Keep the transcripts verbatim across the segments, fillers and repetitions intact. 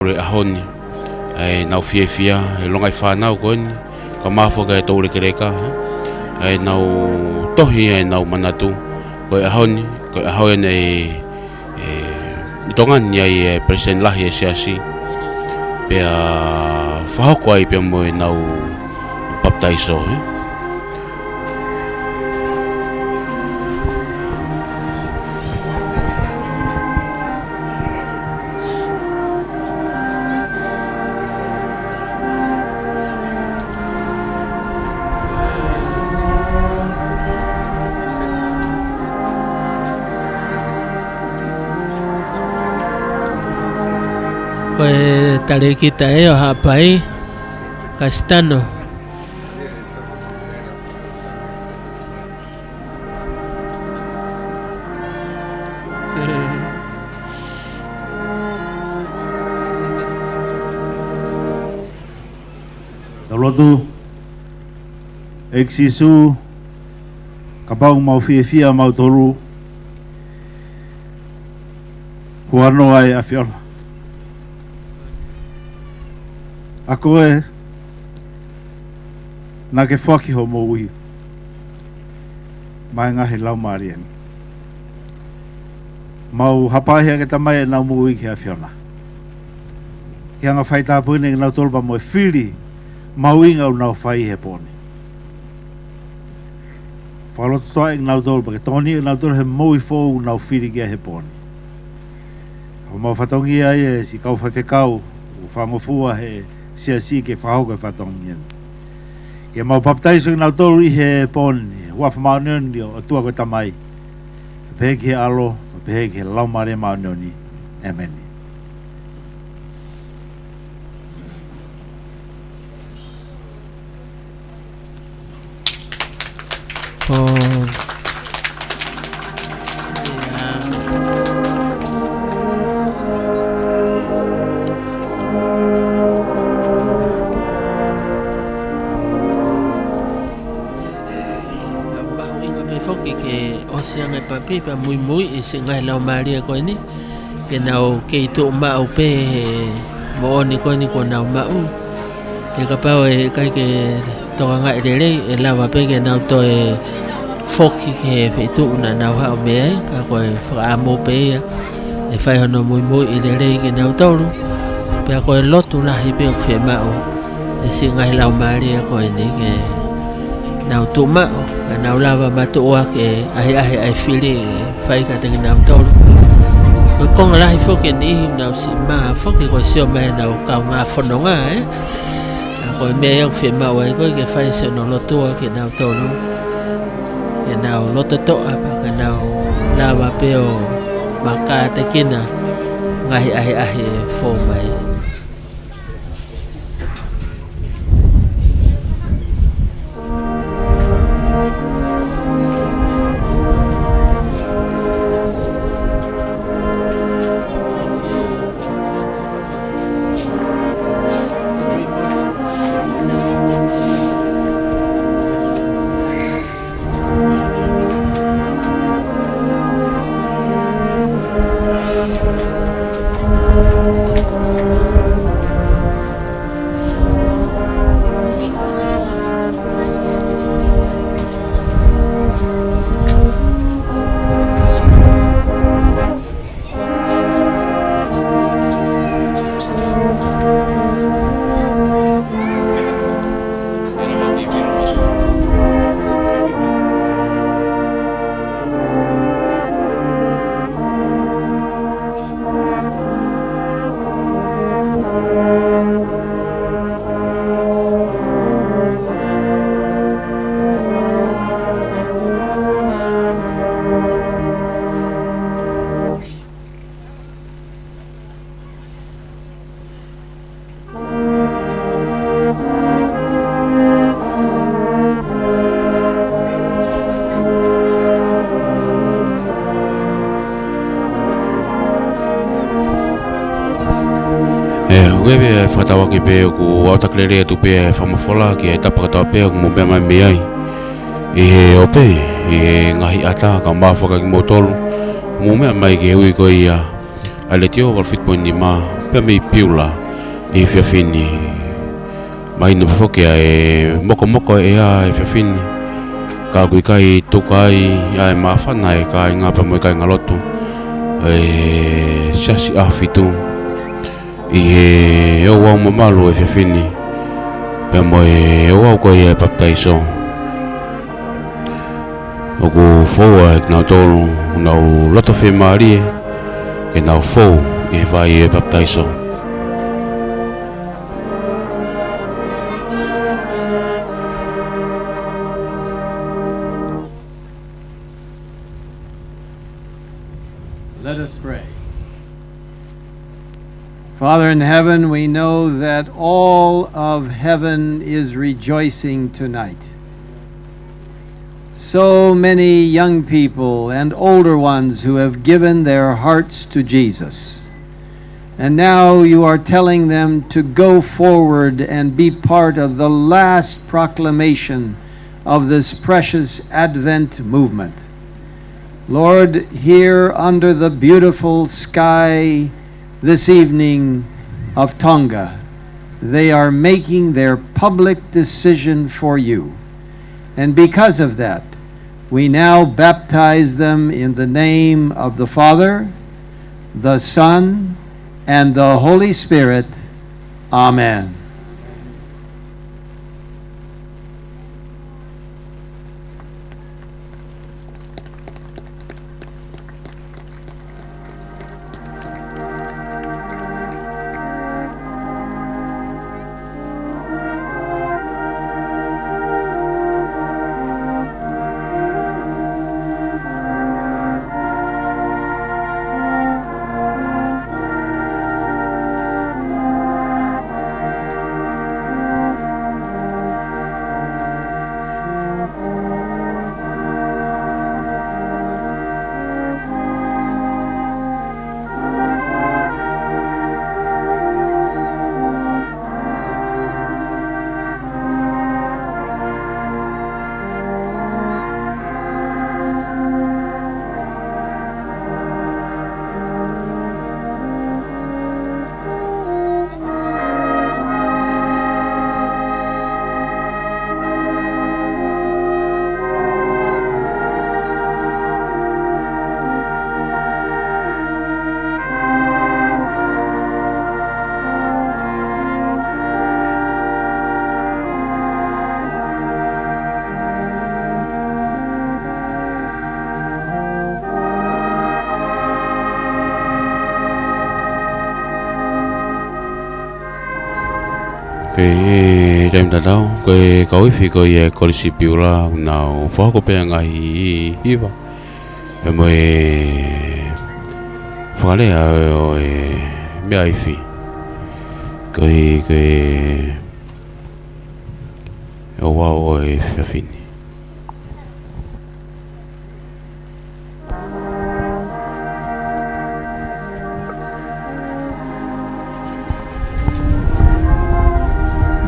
ʻi he ʻaho ni, ʻa ʻenau fiefia, ʻi he longaʻi fānau ko eni, kae ʻumaʻā foki ʻa e toulekeleka, ʻa ʻenau tohi, ʻa ʻenau manatu, ko e ʻaho ni, ko e ʻaho eni ʻe, ʻe, ʻe tokanga ai ʻa e Palesiteni Lahi ʻo e Siasi, pea fakahoko ai pea mo ʻenau papitaiso, ē. Ko e talēkita ē ʻo Haʻapai, Kasitano. Tau lotu. ʻEiki Sīsū, kapau ʻoku mau fiefia mautolu, huanoa ʻa e ʻAfiola. ʻA koe, naʻa ke foaki hoʻo moʻui maʻa e ngaahi laumālie ni. Mau hapai hake Tamai ʻenau moʻui ki he ʻAfiola. Ke ʻoange faitāpuekina kinautolu pea mo e fili mahuʻinga ʻoku nau fai he pō ni. Fakalototoʻa kinautolu pea ke tokoniʻi kinautolu he moʻui foʻou ʻoku nau fili ki ai he pō ni. Ko homau fatongia ia ʻa e siʻi kau faifekau, ʻoku fangofua he siasi ke fakahoko e fatongia ni. Ke mau papitaiso kinautolu ʻi he pō ni, huafa māʻoniʻoni ʻo e ʻOtua ko e Tamai, pehē ki he ʻAlo, pehē ki he Laumālie Māʻoniʻoni. ʻĒmeni. Mahuʻinga pē foki ke ʻosi ange papi pea muimui ʻi siʻi ngaahi laumālie ko eni. Ke nau kei tuʻu maʻu pē he moʻoni ko eni kuo nau maʻu. He kapau ʻe ʻikai ke tokangaʻi lelei, ʻe lava pē ke nau toe foki ki he feituʻu naʻa nau haʻu mei ai, ka ko e fakaʻamu pē ia, ʻe fai hono muimuiʻi lelei kinautolu. Pea ko e lotu lahi pē ʻoku fiemaʻu ʻe siʻi ngaahi laumālie ko eni ke nau tuʻu maʻu, ka nau lava matuʻuaki e ʻahiʻahi ʻa e fili ʻe fai kiate kinautolu. Ko e konga lahi foki ʻe niʻihi ʻoku nau siʻi mā foki ko e sio mai ʻenau kaungā fononga, ē. Ka ko e meʻa ia ʻoku fiemaʻu ai ko ē ke fai siʻono lotua kinautolu. Ke nau lototoʻa pea ke nau lava pē ʻo makātekina ngaahi ʻahiʻahi ʻe fou mai. ʻE, ʻoku ʻi ai pē ʻa e fakatauʻaki pē ʻoku ʻaotaki lelei atu pē ʻa e fakamafola ki he tapa kotoa pē ʻoku mou meʻa mai mei ai. ʻI he ope, ʻi he ngaahi ʻata, kae ʻumaʻā foki kimoutolu ʻoku mou meʻa mai ki he ui ko ia ʻa e Letiō valu fitu poini nima, pea mei Piula ʻi he efiafi ni. Mahino pē foki ʻa e mokomoko ʻa e ʻea he efiafi ni. Ka ʻoku ʻikai tuku ai ʻa e māfana ʻa e kāinga pea mo e kāingalotu ʻo e Siasi ʻAhofitu ʻi he ouau mamalu he efiafi ni, pea mo e ouau ko ia ʻo e papitaiso. ʻOku fou ʻa kinautolu ʻoku nau loto fiemālie ke nau fou ʻi he vai ʻo e papitaiso. Let us pray. Father in heaven, we know that all of heaven is rejoicing tonight. So many young people and older ones who have given their hearts to Jesus. And now you are telling them to go forward and be part of the last proclamation of this precious Advent movement. Lord, here under the beautiful sky this evening of Tonga, they are making their public decision for you. And because of that, we now baptize them in the name of the Father, the Son, and the Holy Spirit. Amen. Pea ʻi he taimi tatau, ko e kau ifi ko ia ʻa e Kolisi Piula, ʻoku nau fakahoko pē ʻa e ngaahi hiva pea mo e fakalea ʻo e meʻa ifi. Ko e, ko e ouau ʻo e efiafi ni.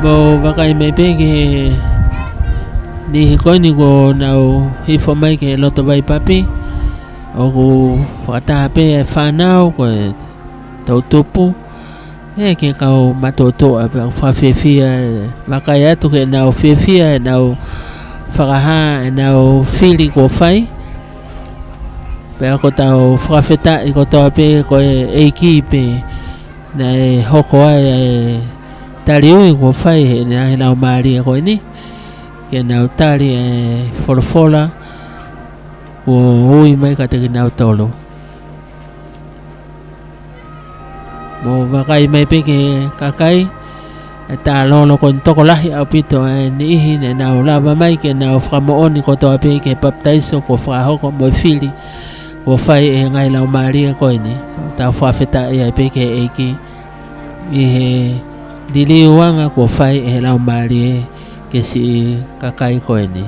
Mou vakai mai pē ki he niʻihi ko eni kuo nau hifo mai ki he loto vai papi. ʻOku fakataha pē ʻa e fānau, ko e toʻutupu, ʻa e kau matuʻotuʻa, pea ʻoku fakafiefia e vakai atu ki heʻenau fiefia, ʻenau fakahā ʻenau fili kuo fai. Pea ʻoku tau fakafetaʻi kotoa pē ko e ʻEiki pē naʻe hoko ai ʻa e tali ui kuo fai ʻe he ngaahi laumālie ko eni ke nau tali ʻa e folofola kuo ui mai kiate kinautolu. Mou vakai mai pē ki he kakai, ʻa e talolo ko eni, tokolahi ʻaupito ʻa e niʻihi naʻa nau lava mai ke nau fakamoʻoni kotoa pē ki he papitaiso kuo fakahoko mo e fili kuo fai ʻe he ngaahi laumālie ko eni. Tau fakafetaʻi ai pē ki he ʻEiki ʻi he liliu anga kuo fai ʻe he laumālie ki he siʻi kakai ko eni.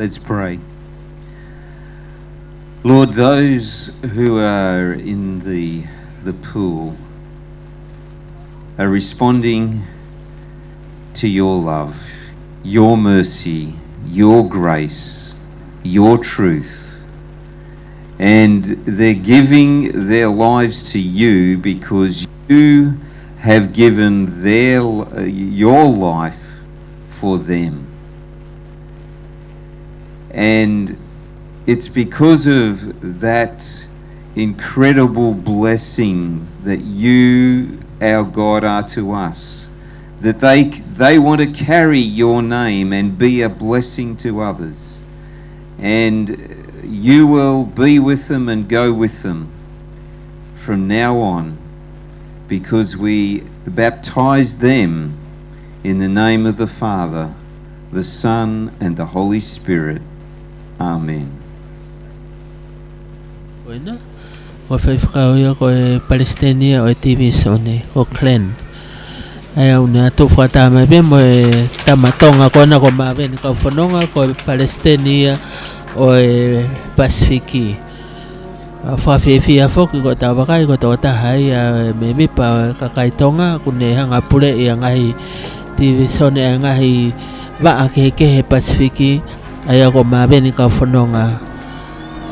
Let's pray. Lord, those who are in the, the pool are responding to your love, your mercy, your grace, your truth. And they're giving their lives to you because you have given their, your life for them. And it's because of that incredible blessing that you, our God, are to us, that they, they want to carry your name and be a blessing to others. And you will be with them and go with them from now on, because we baptize them in the name of the Father, the Son, and the Holy Spirit. Amen. Ko ena, ko e faifekau ia ko e palesiteni ia ʻo e tivīsone, ko Glenn. ʻA ia ʻoku ne tuʻu fakataha mai pē mo e tama Tonga ko ena ko Maveni Kaufononga, ko e palesiteni ia ʻo e Pasifiki. ʻOku fakafiefia foki ko e tau vakai ko e tokotaha ia ʻa e mēmipa ʻo e kakai Tonga, ʻoku ne hanga ʻo puleʻi ʻa e ngaahi tivīsone ʻa e ngaahi vaʻa kehekehe Pasifiki, ʻa ia ko Maveni Kaufononga.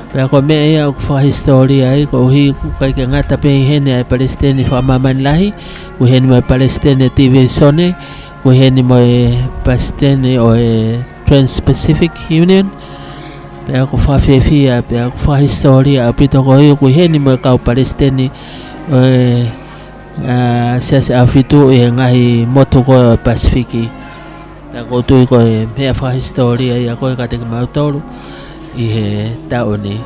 Pea ko e meʻa ia ʻoku fakahisitōlia ai, koeʻuhi ʻoku ʻikai ke ngata pē ʻi heni ʻa e palesiteni fakamāmani lahi, ʻoku ʻi heni mo e palesiteni tivīsone, ʻoku ʻi heni mo e palesiteni ʻo e Trans-Pacific Union, pea ʻoku fakafiefia, pea ʻoku fakahisitōlia ʻaupito koeʻuhi ʻoku ʻi heni mo e kau palesiteni ʻo e, ʻa, Siasi ʻAhofitu ʻi he ngaahi motu ko ē ʻo e Pasifiki. Pea ʻoku ou tui ko e meʻa fakahisitōlia ia ko ē kiate kimautolu ʻi he taʻu ni.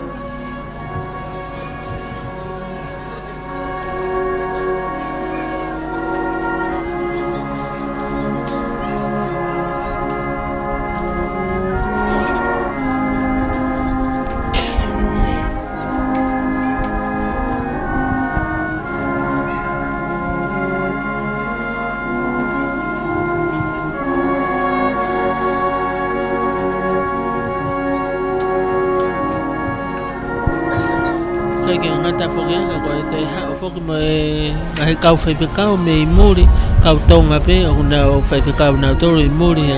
ʻIkai ke ngata foki ai ka ko e toe haʻu foki mo e ngaahi kau faifekau mei muli, kau Tonga pē, ʻoku nau faifekau nautolu ʻi muli he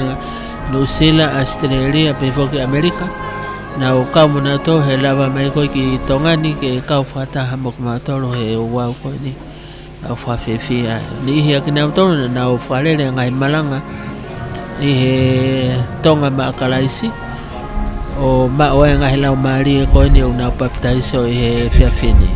Nuʻusila, ʻAositelēlia, pehē foki ʻAmelika. Nau kau mo nautolu he lava mai ko ē ki Tonga ni ke kau fakataha mo kimautolu he ouau ko eni. ʻOku fakafiefia. Niʻihi ʻa kinautolu naʻa nau fakalele ngaahi malanga ʻi he Tonga Maʻa Kalaisi, ʻo maʻu ai ngaahi laumālie ko eni ʻoku nau papitaiso ʻi he efiafi ni.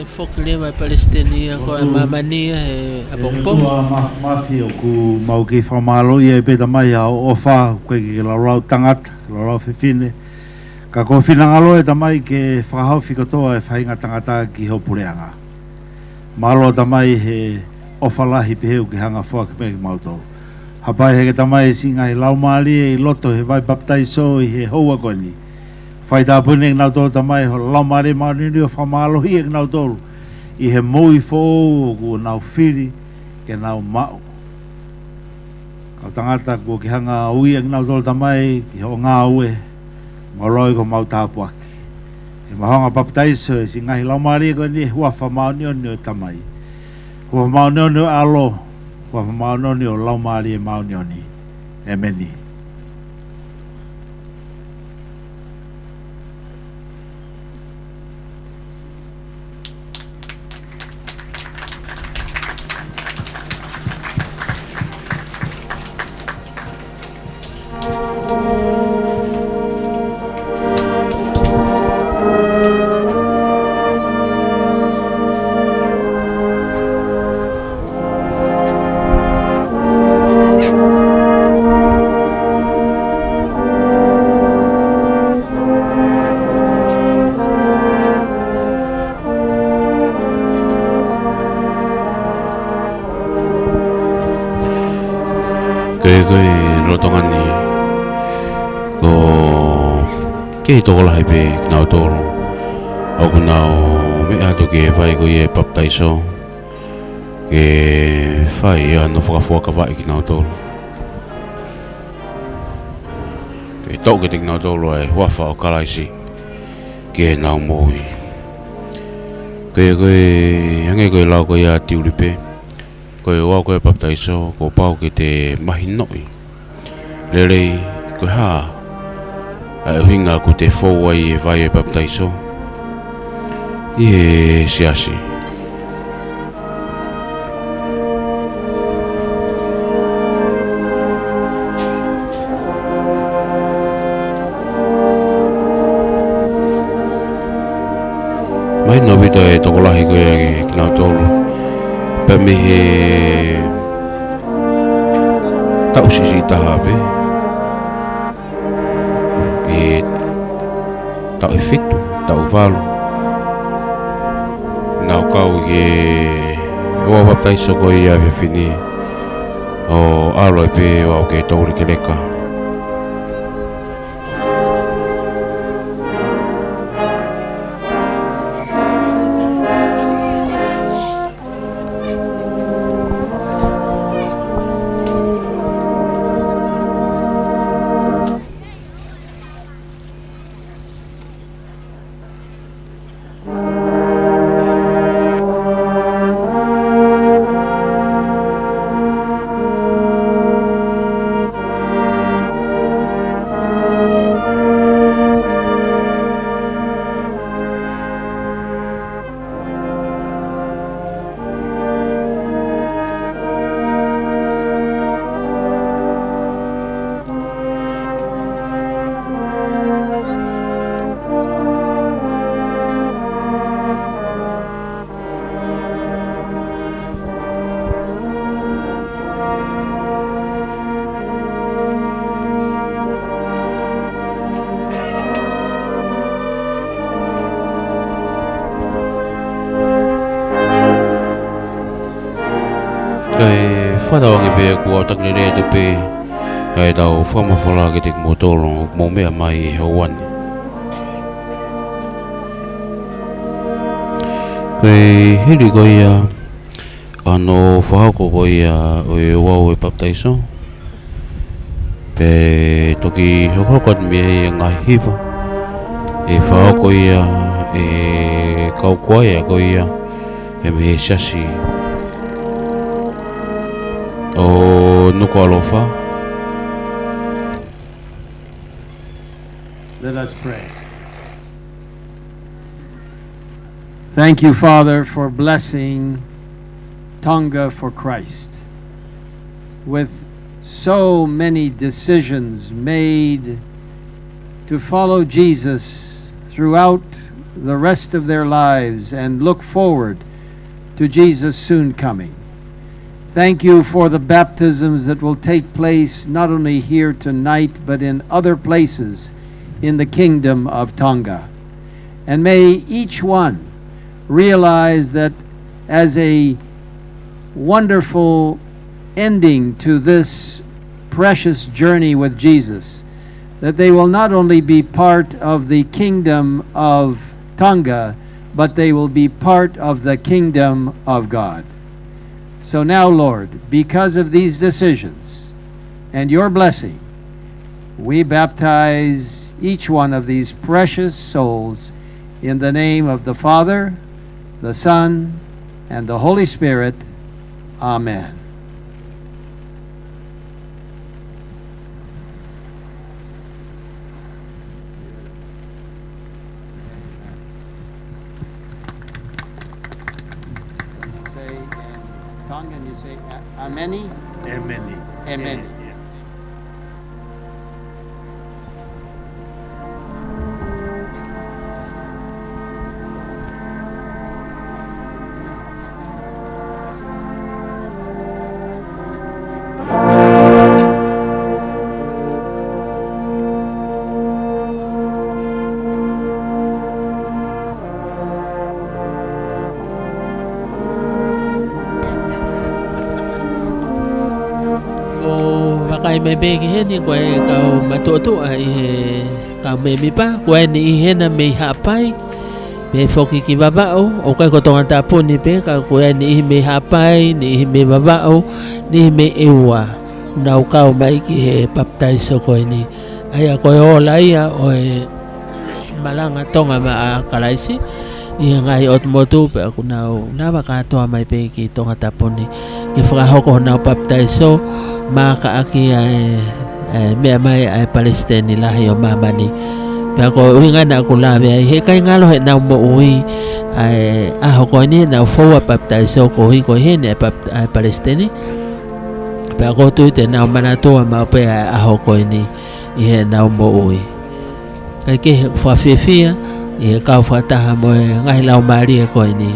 ʻE foki leva e palesiteni ia ko e māmani ia he ʻapongipongi. ʻOtua ma-, māfimafi, ʻoku mau kei fakamālōʻia pē Tamai ʻa hoʻo ʻofa, ʻoku ʻikai ke laulau tangata, laulau fefine, ka ko e finangalo ē Tamai ke fakahaofi kotoa e faʻahinga tangata ki ho puleʻanga. Mālō Tamai he ʻofa lahi pehē ʻoku ke hanga ʻo foaki mai kiate kimautolu. Hapai hake Tamai siʻi ngaahi laumālie ʻi loto he vai papitaiso ʻi he houa ko eni. Fai tāpuekina kinautolu Tamai ho Laumālie Māʻoniʻoni ʻo fakamālohia kinautolu ʻi he moʻui foʻou ʻoku nau fili ke nau maʻu. Kau tangata kuo ke hanga ʻo ui ʻa kinautolu Tamai ki hoʻo ngāue, mau lau ʻi ko mau tāpuaki. ʻE mau hanga ʻo papitaiso ʻi he siʻi ngaahi laumālie ko eni ʻi he huafa māʻoniʻoni ʻo e Tamai, huafa māʻoniʻoni ʻo e ʻAlo, huafa māʻoniʻoni ʻo e Laumālie Māʻoniʻoni. ʻEmeni. Ko e lolotonga ni, ko e tokolahi pē kinautolu ʻoku nau meʻa atu ki he vai ko ia ʻo e papitaiso, ke fai ʻa hono fakafuakavaʻi kinautolu, ke toʻo kiate kinautolu ʻa e huafa ʻo Kalaisi ki heʻenau moʻui. Ko e, ko e, hangē ko e lau ko ia ʻa Tiulipe, ko e ouau ko ia ʻo e papitaiso, kuo pau ke te mahinoʻi lelei ko e hā ʻa e ʻuhinga ʻoku te fou ai e vai ʻo e papitaiso ʻi he siasi. Mahino ʻaupito e tokolahi ko ia kinautolu, pea mei he taʻu siʻisiʻi taha pē, ʻi he taʻu ʻe fitu, taʻu ʻe valu, nau kau ki he ouau papitaiso ko ia ʻa e efiafi ni, ʻo ʻalu ai pē ʻo aʻu ki he toulekeleka. Kae fakatauange pē ʻoku ou taki lelei atu pē ʻa ʻetau fakamafola kiate kimoutolu ʻoku mou meʻa mai he houa ni. Ko e hili ko ia ʻa hono fakahoko ko ia ʻo e ouau ʻo e papitaiso, pea toki hokohoko atu mei ai e ngaahi hiva ʻe fakahoko ia ʻe he kau kuaea ko ia ʻa e mei he siasi ʻo Nukuʻalofa. Let us pray. Thank you, Father, for blessing Tonga for Christ, with so many decisions made to follow Jesus throughout the rest of their lives and look forward to Jesus' soon coming. Thank you for the baptisms that will take place not only here tonight, but in other places in the Kingdom of Tonga. And may each one realize that as a wonderful ending to this precious journey with Jesus, that they will not only be part of the Kingdom of Tonga, but they will be part of the Kingdom of God. So now, Lord, because of these decisions and your blessing, we baptize each one of these precious souls in the name of the Father, the Son, and the Holy Spirit. Amen. When you say in Tongan, you say a-, ʻameni? ʻAmeni. ʻAmeni. Yeah. Mei pē ki heni ko e kau matuʻotuʻa ʻi he kau mēmipa, ko e niʻihi hena mei Haʻapai, pea foki ki Vavaʻu, ʻoku ʻikai ko Tongatapu ni pē, ka ko e niʻihi mei Haʻapai, niʻihi mei Vavaʻu, niʻihi mei ʻEua. Nau kau mai ki he papitaiso ko eni. ʻA ia ko e ola ia ʻo e malanga Tonga maʻa Kalaisi ʻi he ngaahi ʻotu motu, pea ʻoku nau lava kātoa mai pē ki Tongatapu ni ke fakahoko honau papitaiso, maʻakaʻaki ʻa e, ʻa e meʻa mai ʻa e palesiteni lahi ʻo māmani. Pea ko e ʻuhinga naʻa ku lave ai, he ʻikai ngalo heʻenau moʻui ʻa e ʻaho ko eni, nau foua papitaiso koeʻuhi ko e ʻi heni ʻa e pap-, ʻa e palesiteni. Pea ʻoku ou tui te nau manatua maʻu pē ʻa e ʻaho ko eni ʻi heʻenau moʻui. Kae kehe, fakafiefia ʻi he kau fakataha mo e ngaahi laumālie ko eni.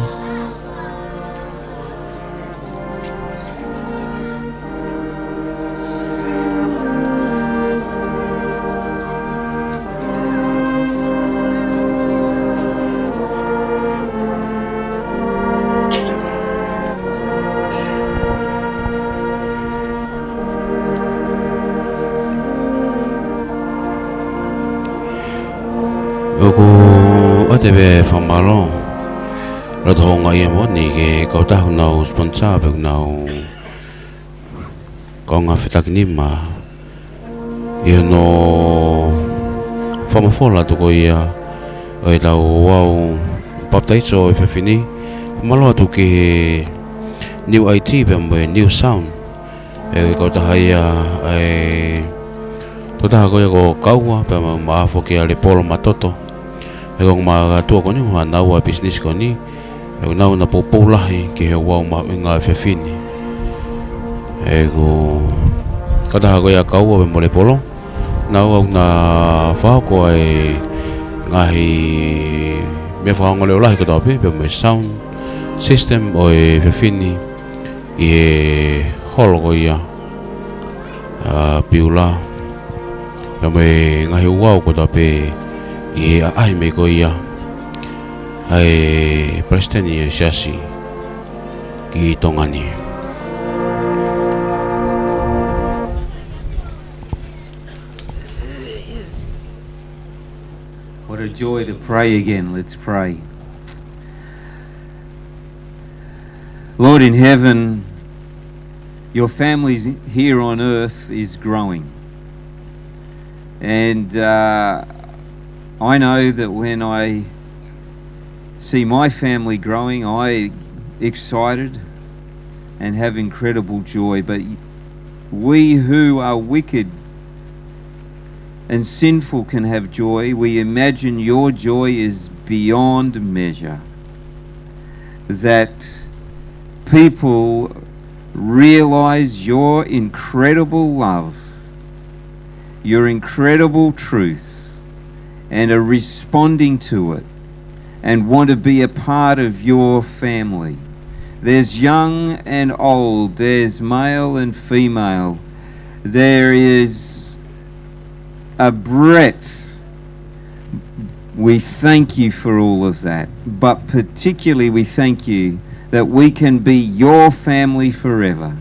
ʻOku ʻoatu pē fakamālō, loto houngaʻia moʻoni ki he kautaha ʻoku nau sponsor pea ʻoku nau kaungā fetakinima ʻi hono fakamafola atu ko ia ʻo e lau ouau papitaiso ʻo e efiafi ni. Fakamālō atu ki he New I T pea mo e New Sound. ʻE kautaha ia ʻa e, kautaha ko ia ko Kaua pea mo Maʻafu ki a Lepolo Matoto. ʻE ko e ngaahi mātuʻa ko eni, ʻoku nau ʻa e business ko eni. ʻE ʻoku nau na poupou lahi ki he ouau mahuʻinga ʻo e efiafi ni. ʻE ko e kautaha ko ia Kaua pea mo Lepolo. Nau ʻoku na fakahoko ʻa e ngaahi meʻa fakaongoongo leʻo lahi kotoa pē, pea mo e sound system ʻo e efiafi ni ʻi he holo ko ia ʻa Piula. Pea mo e ngaahi ouau kotoa pē ʻi he ʻaʻahi mai ko ia ʻa e palesiteni ʻo e siasi ki Tonga ni. What a joy to pray again. Let's pray. Lord in heaven, your family here on earth is growing. And, uh, I know that when I see my family growing, I excited and have incredible joy. But we who are wicked and sinful can have joy. We imagine your joy is beyond measure. That people realize your incredible love, your incredible truth, and are responding to it and want to be a part of your family. There's young and old, there's male and female, there is a breadth. We thank you for all of that, but particularly we thank you that we can be your family forever.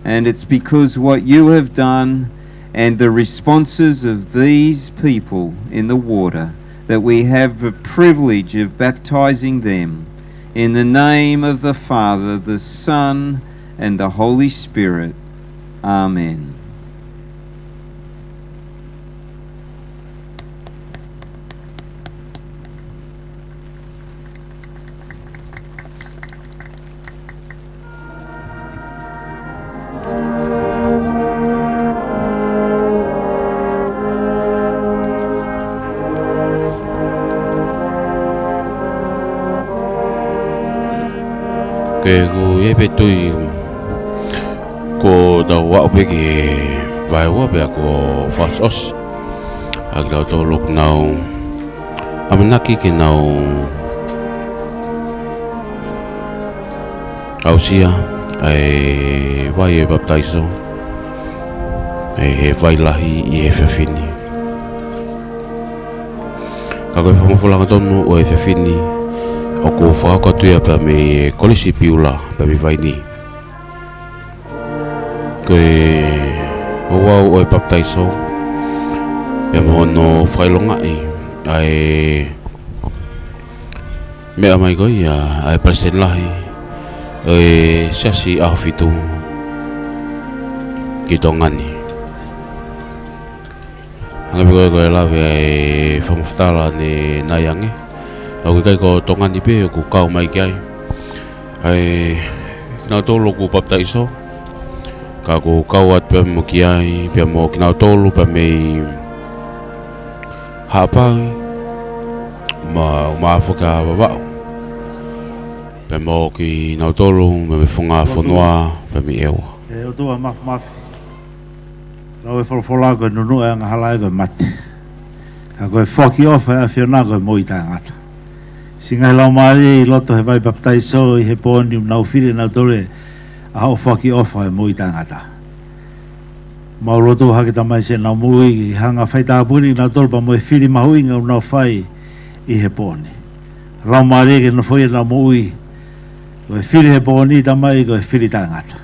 And it's because what you have done and the responses of these people in the water that we have the privilege of baptizing them in the name of the Father, the Son, and the Holy Spirit. Amen. Ke ku e pe tui ko tau aʻu pē ki he vaeua pea ko fas os. ʻA kitautolu ʻoku nau ʻamanaki ke nau aʻusia ʻa e vai ʻo e papitaiso ʻi he vai lahi ʻi he efiafi ni. Ka ko e fakamafola hangatonu ʻo e efiafi ni, ʻoku fakahoko atu ia pea mei he Kolisi Piula pea mei Vaini. Ko e ouau ʻo e papitaiso, pea mo hono fakaʻilongaʻi ʻa e meʻa mai ko ia ʻa e palesiteni lahi ʻo e Siasi ʻAhofitu ki Tonga ni. Hangē pē ko e, ko e lave ʻa e fakamatala ne nai ange, ʻoku ʻikai ko Tonga ni pē ʻoku kau mai ki ai ʻa e, kinautolu ʻoku papitaiso, ka ʻoku kau atu pē mo ki ai, pea mo kinautolu pē mei Haʻapai, mo, mo Mafoa ki Vavaʻu, pea mo kinautolu mei he funga fonua pē mei ʻEua. ʻE ʻOtua Māfimafi, lau e folofola ko e nunuʻa ʻo e angahala ko e mate, ka ko e foaki ʻofa ʻa e ʻAfiona ko e moʻui taʻengata. Siʻi ngaahi laumālie ʻi loto he vai papitaiso ʻi he pō ni, ʻoku nau fili ʻe nautolu ʻa hoʻo foaki ʻofa ʻo e moʻui taʻengata. Mau lotu hake, Tamai, siʻenau moʻui ke hanga ʻo faitāpuekina kinautolu pea mo e fili mahuʻinga ʻoku nau fai ʻi he pō ni. Laumālie ke nofoʻia ʻenau moʻui, ko e fili he pō ni, Tamai, ko e fili taʻengata.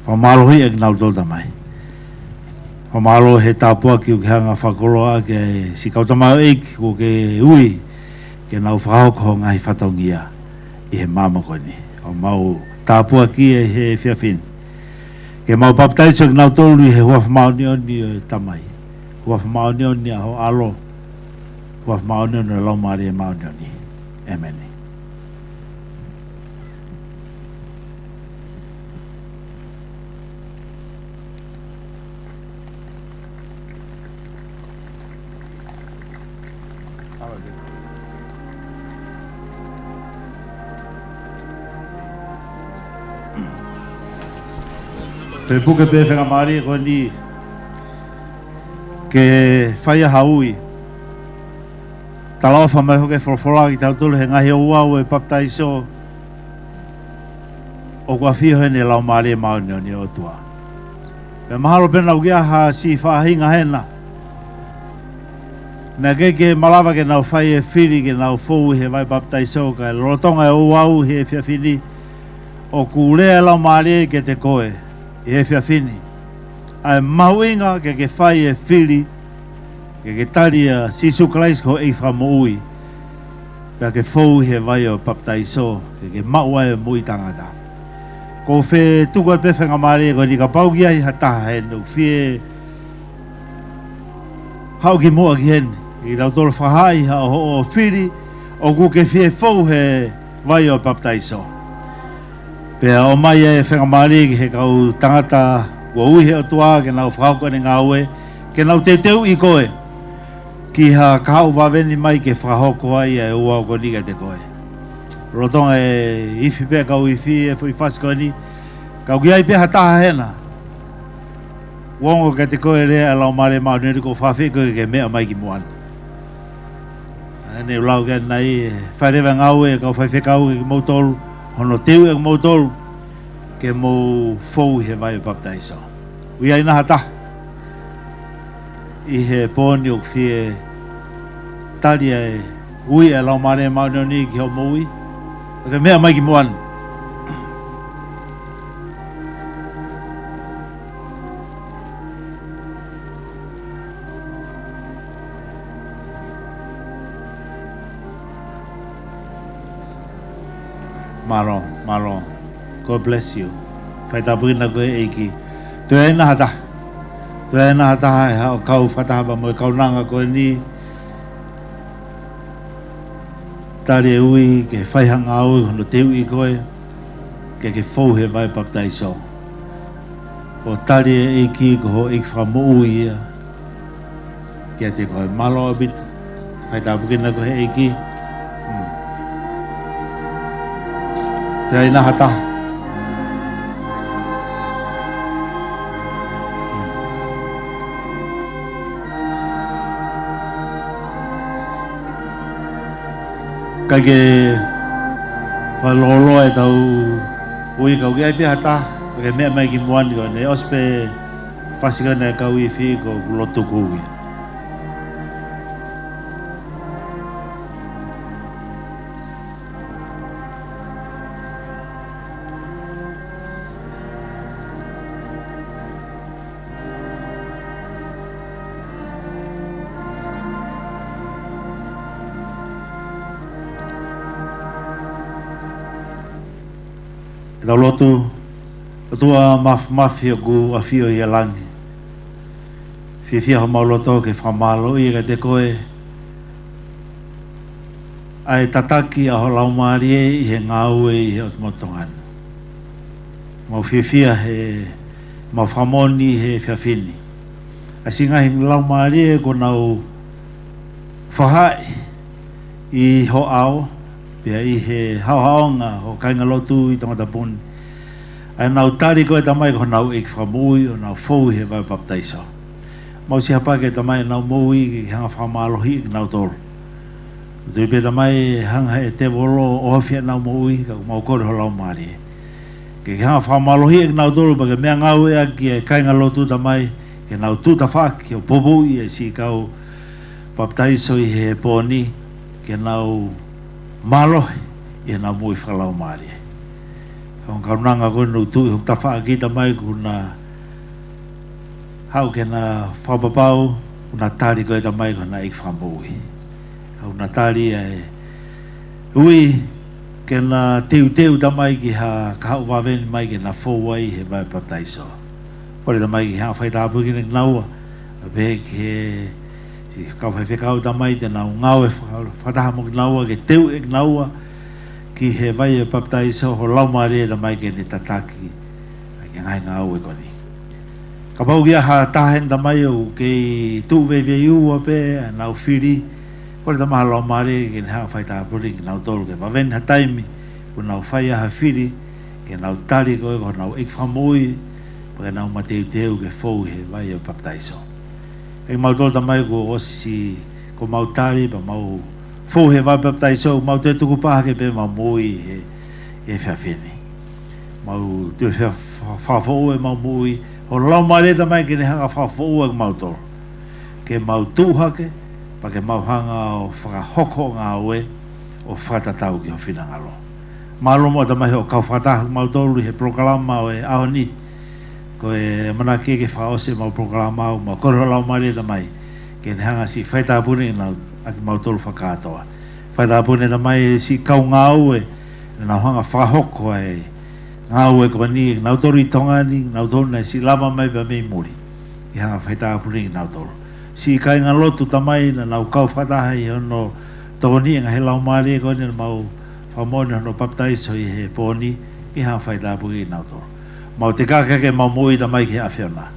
Fakamālohiʻi kinautolu, Tamai. Fakamālō he tāpuaki ʻoku ke hanga ʻo fakakoloa ʻaki ʻa e siʻi kau tamaioʻeiki kuo ke ui ke nau fakahoko hoʻo ngaahi fatongia ʻi he māmani ko eni. ʻOku mau tāpuakiʻi ʻi he efiafi ni ke mau papitaiso kinautolu ʻi he huafa māʻoniʻoni ʻo e Tamai, huafa māʻoniʻoni ʻa ho ʻAlo, huafa māʻoniʻoni ʻo e Laumālie Māʻoniʻoni. ʻĒmeni. Pea puke pē faingamālie ko eni ke fai ha ui. Talaʻofa mai foki e folofola kiate kitautolu he ngaahi ouau ʻo e papitaiso ʻoku ʻafio heni e Laumālie Māʻoniʻoni ʻo e ʻOtua. Pea mahalo pē naʻa ʻoku ʻi ai ha siʻi faʻahinga hena naʻe ʻikai ke malava ke nau fai e fili ke nau fou ʻi he vai papitaiso, ka ʻi he lolotonga e ouau he efiafi ni, ʻoku lea e Laumālie kiate koe ʻi he efiafi ni ʻa e mahuʻinga ke ke fai e fili ke ke tali ʻa Sīsū Kalaisi ko e Fakamoʻui, pea ke fou ʻi he vai ʻo e papitaiso, ke ke maʻu ai e moʻui taʻengata. ʻOku ou fie tuku atu pē faingamālie ko eni kapau ʻoku ʻi ai ha taha heni ʻoku fie haʻu ki muʻa ki heni, ke kitautolu fakahaaʻi ha hoʻo fili ʻoku ke fie fou he vai ʻo e papitaiso. Pea ʻomai e faingamālie ki he kau tangata kuo ui ʻe he ʻOtua ke nau fakahoko ʻenau ngāue, ke nau teuteuʻi koe ki ha kahaʻu vave ni mai ke fakahoko ai ʻa e ouau ko eni kiate koe. Lolotonga e ifi pē ʻa e kau ifi e foʻi fasi ko eni, ka ʻoku ʻi ai pē ha taha hena ʻoku ongo kiate koe e lea ʻa e Laumālie Māʻoniʻoni, ʻoku ou fakaafeʻi koe ke ke meʻa mai ki muʻa ni. ʻA eni ʻoku lau ke nai, ʻe fai leva e ngāue ʻa e kau faifekau kiate kimoutolu, hono teuʻi ʻa kimoutolu ke mou fou ʻi he vai ʻo e papitaiso. ʻOku ʻi ai nai ha taha ʻi he pō ni ʻoku fie tali ʻa e ui ʻa e Laumālie Māʻoniʻoni ki hoʻo moʻui? Ke ke meʻa mai ki muʻa ni. Mālō, mālō. God bless you. Faitāpuekina koe ʻe he ʻEiki. Toe ʻi ai nai ha taha? Toe ʻi ai nai ha taha ʻi he kau fakataha pea mo e kaunanga ko eni? Tali e ui ke fai ha ngāue hono teuʻi koe ke ke fou he vai papitaiso. Ko e tali e ʻEiki ko ho ʻEiki Fakamoʻui ia kiate koe. Mālō ʻaupito. Faitāpuekina koe ʻe he ʻEiki. Hmm. Toe ʻi ai nai ha taha? ʻIkai ke fakalōloa ʻetau ui, ka ʻoku ʻi ai pē ha taha ke meʻa mai ki muʻa ni, ko ʻene ʻosi pē fasi ko eni ʻa e kau ifi, ʻoku ou lotu ke ui. Tau lotu. ʻOtua Māfimafi ʻoku ʻafio ʻi he langi, fiefia homau loto ke fakamālōʻia kiate koe ʻa e tataki ʻa ho Laumālie ʻi he ngāue ʻi he ʻotu motu Tonga ni. Mau fiefia he mau fakamoʻoni he efiafi ni ʻa e siʻi ngaahi laumālie kuo nau fakahā ʻi ho ʻao, pea ʻi he haʻohaʻonga ʻo e kāingalotu ʻi Tongatapu ni, ʻa ʻenau tali koe Tamai ko honau ʻEiki Fakamoʻui ʻo nau fou ʻi he vai papitaiso. Mau siʻi hapaki Tamai ʻenau moʻui ke ke hanga fakamālohiʻi kinautolu. Tui pē Tamai hanga he tēvolo ʻo ʻohofi ʻenau moʻui, ka mau kole ho Laumālie ke ke hanga fakamālohiʻi kinautolu pea ke meʻangāueʻaki e kāingalotu Tamai, ke nau tuʻu tafaʻaki ʻo poupouʻi e siʻi kau papitaiso ʻi he pō ni, ke nau mālohi ʻi heʻenau moʻui fakalaumālie. Ko e kaunanga ko eni ʻoku tuʻu ʻi hoku tafaʻaki Tamai kuo na haʻu ke na fakapapau kuo na tali koe Tamai ko hona ʻEiki Fakamoʻui. Kuo na tali ʻa e ui ke na teuteu Tamai ki ha kahaʻu vave ni mai ke na fou ai he vai papitaiso. Kole Tamai ke ke hanga fai tāpuaki kinaua, pea pehē ki he siʻi kau faifekau Tamai te nau ngāue faka-, fakataha mo kinaua ke teuʻi kinaua ki he vai ʻo e papitaiso ho Laumālie Tamai ke ne tataki ʻa e ngaahi ngāue ko eni. Kapau ʻoku ʻi ai ha taha heni Tamai ʻoku kei tuʻu veiveiua pē ʻenau fili, kole Tamai ho Laumālie ke ne hanga fai tāpuaki kinautolu ke vave ni ha taimi kuo nau fai ai ha fili ke nau tali koe ko honau ʻEiki Fakamoʻui, pea ke nau mateuteu ke fou he vai ʻo e papitaiso. ʻEiki, mautolu Tamai kuo ʻosi ko mau tali pea mau fou he vai papitaiso, mau toe tukupā hake pē mau moʻui he, he efiafi ni. Mau toe fea-, fa-, fakafoʻou ʻemau moʻui ho Laumālie Tamai ke ne hanga fakafoʻou kimautolu, ke mau tuʻu hake pea ke mau hanga ʻo fakahoko ʻo ngāue ʻo fakatatau ki ho finangalo. Mālō muʻa Tamai hoʻo kau fakataha kimautolu ʻi he polokalama ʻo e ʻaho ni. Ko e ʻamanaki ke fakaʻosi ʻemau polokalama ʻoku mau kole ho Laumālie Tamai ke ne hanga siʻi fai tāpuaki kinaua ʻa kimautolu fakakātoa. Fai tāpuaki Tamai siʻi kau ngāue naʻa nau hanga fakahoko ʻa e ngāue ko eni, nautolu ʻi Tonga ni, nautolu naʻe siʻi lava mai pea mei muli ke hanga fai tāpuaki kinautolu. Siʻi kāingalotu Tamai naʻa nau kau fakataha ʻi hono tokoniʻi e ngaahi laumālie ko eni naʻa mau fakamoʻoni hono papitaiso ʻi he pō ni, ke hanga fai tāpuaki kinautolu. Mau tekaki hake ʻemau moʻui Tamai ki he ʻAfiona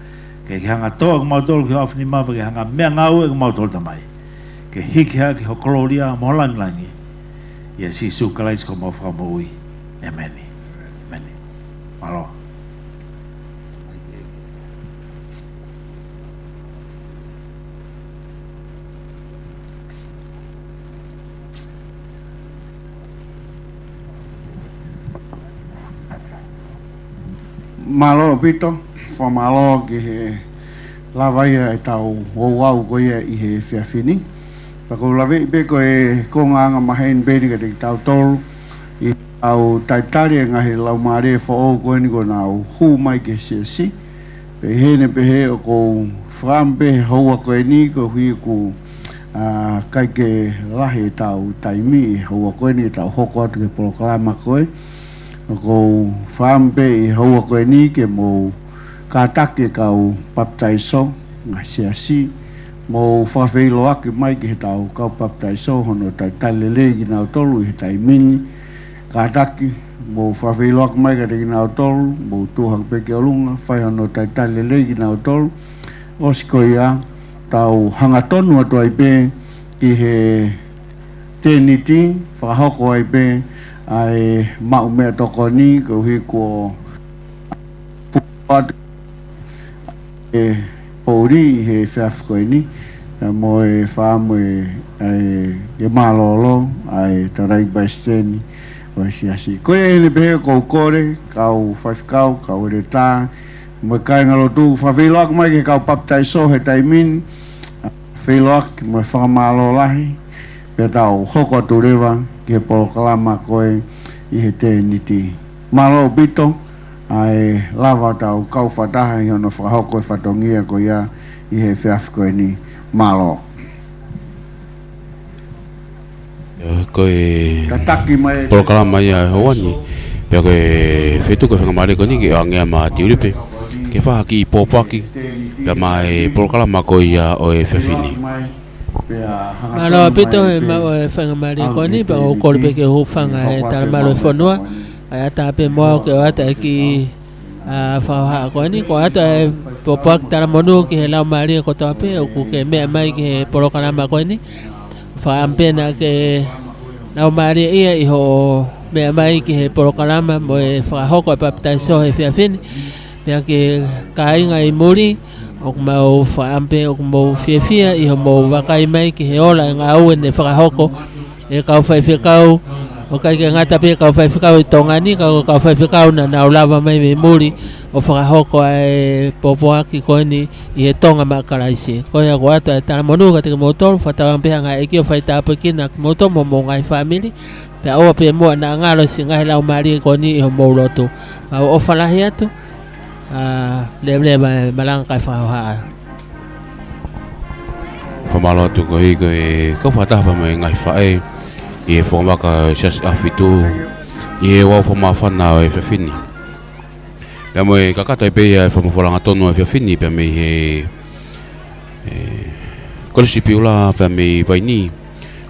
ke ke hanga toʻo kimautolu ki ho ʻaofinima pea ke hanga meʻangāueʻaki kimautolu Tamai ke hiki hake ho kolōlia mo ho lāngilangi. ʻIa Sīsū Kalaisi ko homau Fakamoʻui. ʻĒmeni. ʻĒmeni. Mālō. Mālō ʻaupito, fakamālō ki he lava ia ʻetau ouau ko ia ʻi he efiafi ni. Pea ʻoku ou laveʻi pē ko e konga angamaheni pē eni kiate kitautolu ʻi heʻetau talitali e ngaahi laumālie foʻou ko eni kuo nau hū mai ki he siasi. Pea ʻi heʻene pehē ʻoku ou fakaʻamu pē he houa ko eni koeʻuhi ʻoku ʻikai ke lahi ʻetau taimi ʻi he houa ko eni ʻetau hoko atu ki he polokalama ko ē. ʻOku ou fakaʻamu pē ʻi he houa ko eni ke mou kātaki e kau papitaiso, ngaahi siasi, mou fakafeʻiloaki mai ki heʻetau kau papitaiso hono talitali lelei kinautolu ʻi he taimi ni. Kātaki, mou fakafeʻiloaki mai kiate kinautolu, mou tuʻu hake pē ki ʻolunga, fai hono talitali lelei kinautolu. ʻOsi ko ia, tau hangatonu atu ai pē ki he tēniti, fakahoko ai pē ʻa e maʻu meʻatokoni, koeʻuhi kuo fuʻu atu e poʻuli ʻi he efiafi ko eni, pea mo e fakaʻamu ʻe, ʻa e, ke mālōlō ʻa e Tangataʻeiki Palesiteni ʻo e Siasi. Ko ia ʻi heʻene pehē ʻoku ou kole, kau faifekau, kau ʻeletā, mo e kāingalotu, fakafeʻiloaki mai ki he kau papitaiso he taimi ni, feʻiloaki mo e fakamālō lahi, pea tau hoko atu leva ki he polokalama ko ē ʻi he tēniti. Mālō ʻaupito, ʻa e lava ʻetau kau fakataha ʻi hono fakahoko e fatongia ko ia ʻi he efiafi ko eni. Mālō. Ko e Kātaki mai e polokalama ia ʻo e houa ni, Pea ko e feituʻu ko e faingamālie ko eni ke ʻoange ia maʻa Tiulipe ke fai ha kiʻi pōpoaki pea maʻa e polokalama ko ia ʻo e efiafi ni. Mālō ʻaupito e maʻu e faingamālie ko eni, pea ʻoku ou kole pē ke u hūfanga he talamalu ʻo e fonua, kae ʻatā pē muʻa au ke ʻoatu e kiʻi, ā, fakahohaʻa ko eni. Ko e ʻoatu e pōpoaki talamonū ki he laumālie kotoa pē ʻoku ke meʻa mai ki he polokalama ko eni. Fakaʻamu pē naʻa ke laumālie ia ʻi hoʻo meʻa mai ki he polokalama mo e fakahoko e papitaiso he efiafi ni. Pea ki he kāinga ʻi muli, ʻoku mau fakaʻamu pē ʻoku mou fiefia ʻi hoʻomou vakai mai ki he ola e ngāue naʻe fakahoko ʻe he kau faifekau, ʻo ʻikai ke ngata pē kau faifekau ʻi Tonga ni, ka ko e kau faifekau naʻa nau lava mai mei muli ʻo fakahoko ʻa e pōpoaki ko eni ʻi he Tonga maʻa Kalaisi. Ko ia ʻoku ʻoatu e talamonū kiate kimoutolu, fakatauange pē ʻe he ʻEiki ʻo faitāpuekina kimoutolu mo homou ngaahi fāmili, pea ʻoua pē muʻa naʻa ngalo siʻi ngaahi laumālie ko eni ʻi hoʻomou lotu. Mau ʻofa lahi atu, ā, leveleva e malanga kae fakahohaʻa. Fakamālō atu koeʻuhi ko e kau fakataha pea mo e ngaahi faʻē ʻi he fungavaka Siasi ʻAhofitu ʻi he ouau fakamāfana ʻo e efiafi ni. Pea mo e kakato ai pē ia e fakamafola angatonu ʻo e efiafi ni pea mei he, e, Kolisi Piula pea mei Vainī.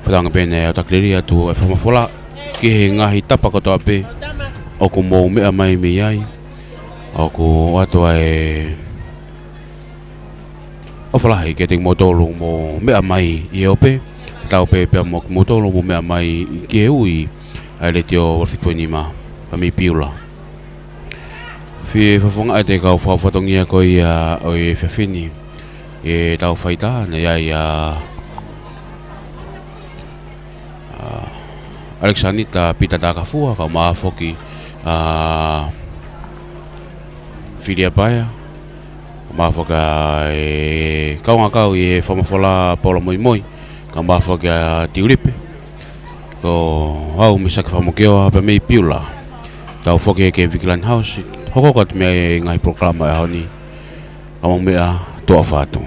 Fakatauange pē naʻe ʻoatu e lelei atu e fakamafola ki he ngaahi tapa kotoa pē ʻoku mou meʻa mai mei ai. ʻOku ʻoatu ʻa e ʻofa lahi kiate kimoutolu mou meʻa mai ʻi he ope, tatau pē pea mo kimoutolu mou meʻa mai ki he ui ʻa e Letiō valu fitu poini nima pea mei Piula. Fie fakafofongaʻi ʻe he kau fakafatongia ko ia ʻo e efiafi ni ʻetau faitā, naʻe ʻi ai ʻa, ʻa ʻAlekisanita Pita Takafua, kae ʻumaʻā foki ʻa Filia Paea, kae ʻumaʻā foki ʻa e kaungā kau ʻi he fakamafola Paula Moimoi, kae ʻumaʻā foki ʻa Tiulipe. Ko au Misake Fakamokioa pea mei Piula. Tau foki ki he Vigilant House, hokohoko atu mei ai e ngaahi polokalama ʻo e ʻaho ni. Ka mou meʻa, tuʻa ʻofa atu.